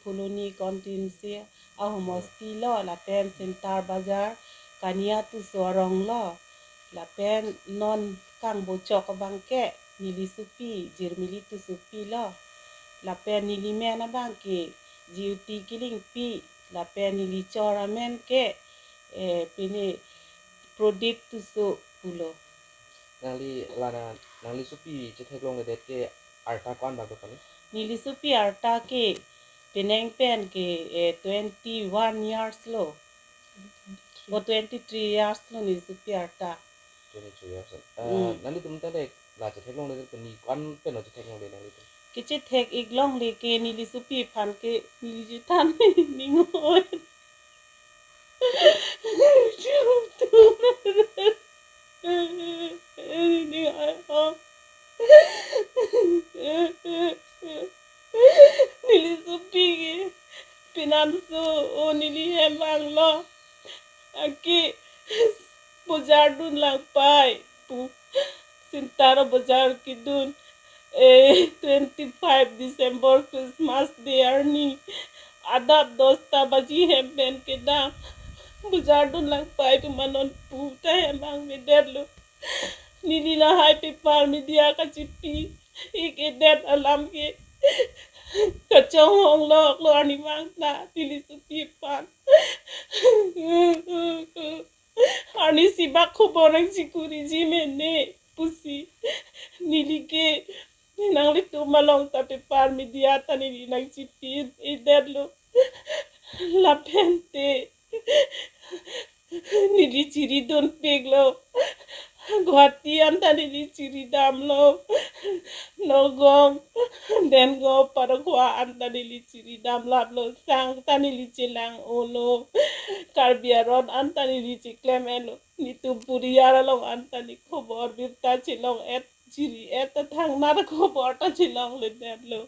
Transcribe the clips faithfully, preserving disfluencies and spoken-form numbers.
Phuloni constituency ahomosti lo, lapen Sintar Bazar Kania Tisso arong lo, lapen non kangbochok abang ke neli sopi Jirmili Tissopi lo, lapen neli men abang ke Jyoti Killingpi, lapen neli chor amen ke, eh, pine Prodip Tisso pulo. Nangli lana, nangli sopi chetheklongledet ke arta ko-an bak do pani? Neli sopi arta ke penang pen ke, eh, twenty-one years lo. O twenty-three years lo neli sopi arta. Twenty-three years. Eh, Mm. Nanglitum tangte la chetheklongledet pani ko-an pen lo chetheklongledet nanglitum? Kechethek-ik longle ke neli sopi aphan ke neli chethan ning oi. Neli sopi ke penanso o neli hem vanglo. Anke bojar dun lang pai pu. Sintar bojar kedun, eh, twenty-five December Christmas Day arni adap dosta baji hem pen kedam. Bojar dun lang pai pu ma non pu ta hem vangvedet lo. Neli lahai paper media kachipi-ik-edet alam ke kachonghong lok lo arnivang ta neli sopi aphan. Arnisi bak khobor nangchikuriji mene pusi neli ke nanglitum along ta paper media ta neli nangchipi-edet lo. Lapente neli chiri dunpik lo. Guwahati anta neli chiri damlo. Nagaon, Dengong, Parakhwa anta neli chiri damlaplo. Sang ta neli chelang-olo. Karbi aron anta neli cheklem-etlo. Netum puriyar along anta ne khobor birta chelong-et, chiri-et ta thangnar khobor ta chelongledetlo.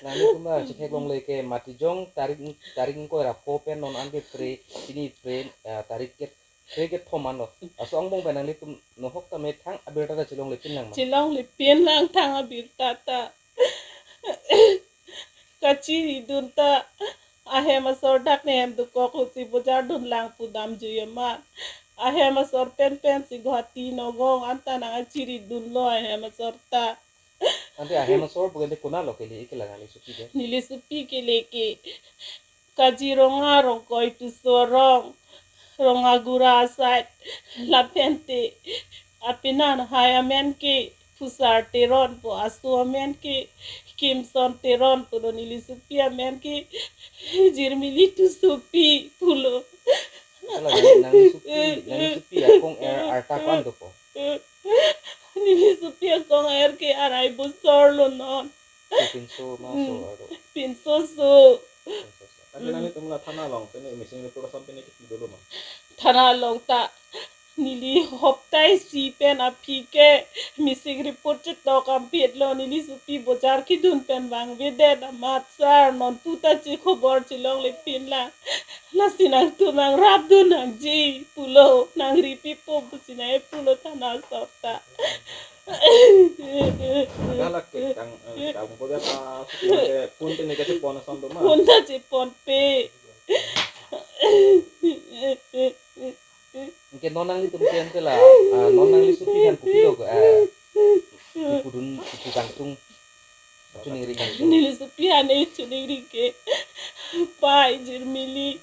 Nanglitum ta chetheklongle ke mati jong tarik, tarik ingkoi ra pho pen non anke pre, pini pre, eh, tarik ke, pre kethom anlo. Laso angbong pen nanglitum nohok tame thang abirta ta chelonglepin lang ma? Chelonglepin lang thang abirta ta. Kachiri dun ta ahem asor dak ne hem dokok hosi bojar dun lang pu damjui amat. Ahem asor penpen si Guwahati, Nagaon anta nangchiri dunlo ahem asor ta. Ante ahem asor pu ke ante konat lo kele-ik ke la nangli sopi ke? Neli sopi kele ke Kaziranga Rongkoi Tisso arong, Rongagura aside, lapente apenan hai amen ke Phusar Teron pu, aso amen ke Kimson Teron pulo, neli sopi amen ke Jirmili Tissopi pulo. Hala nangli, nangli sopi, nangli sopi akong er arta ko-an dopo? Neli sopi akong er ke arai bosor lo non. Pinso ma so Hmm. aro? Pinso so. Pinso so. Ante Hmm. nanglitum la thana along pine missing report ason pine kipi dolo ma? Thana along ta neli hopta isi pen aphi ke missing report chetok ampit lo, neli sopi bojar kedun pen vangvedet amat sir, non puta che khobor chelonglepin lang. Lasi nangtum nangrap dun nangji pulo, nangri pipo pusi nangpulo thana asor ta. Ada lake kang, eh, kang bojar ta suku ke phone te ne kachepon ason do ma? Phone ta cheponpe. Anke non nanglitum ke ante la, ah, non nangli sopi aphan kopi lo ko, eh, kipudun, kipu kangtung, chuningri kangtung. Neli sopi aphan ne chuningri ke, pai Jirmili,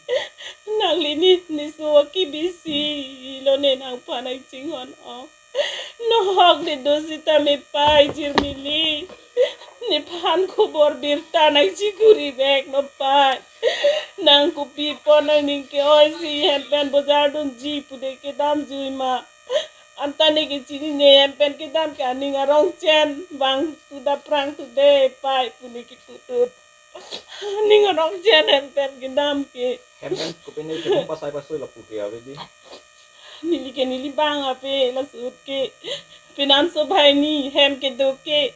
nangli ne, ne so kebisi lo ne nangphan nangchinghon-o. Nohok ne do sitame pai Jirmili, nephan khobor birta nangchikuri vek non pai. Nang kopi apot nangning ke-oi si hem pen bojar dunji pu de kedamjui ma? Anta ne kechinine hem pen kedam ke aning arong chen vang tu daprang tu de pai pu ne kipudun. Aning arong chen hem pen kedam ke. Hem pen kopine chepon pasai pasoi lapu ke ave di. Neli ke neli bang ave, laso ahut ke pinanso banghini hem kedo ke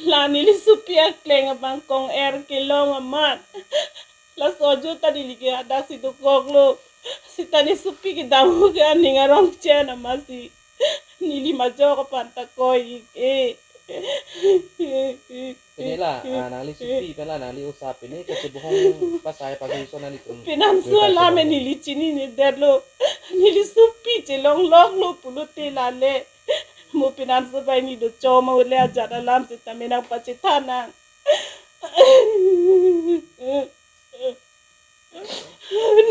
la neli sopi akleng abang kong er kelong amat. Laso ajo ta neli ke hadak si dokok lo. Seta ne sopi kedam ahut ke aning arong chen amatsi neli majok aphan ta koi-ik-e. Pini la, ah, nangli supi pen la nangli osa pini kachebohong pasai pagi so nanglitum. Penang so la me neli chininedetlo. Neli supi chelongloklo pulote lale. Mo penang so bai ni do choma ule ajat alam seta me nangpachethan nang.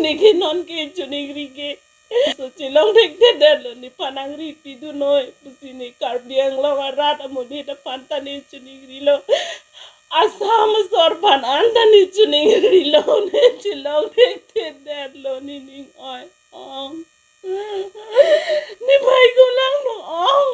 Neke non ke choningri ke. So chelong thekthedetlo, nephan nangri pidun noi pusi ne Karbi Anglong arat amonit aphan ta ne choningrilo. Assam asor aphan an ta ne choningrilo, ne chelong thekthedetlo nening oi. Ong. Ne bai ko langno ong.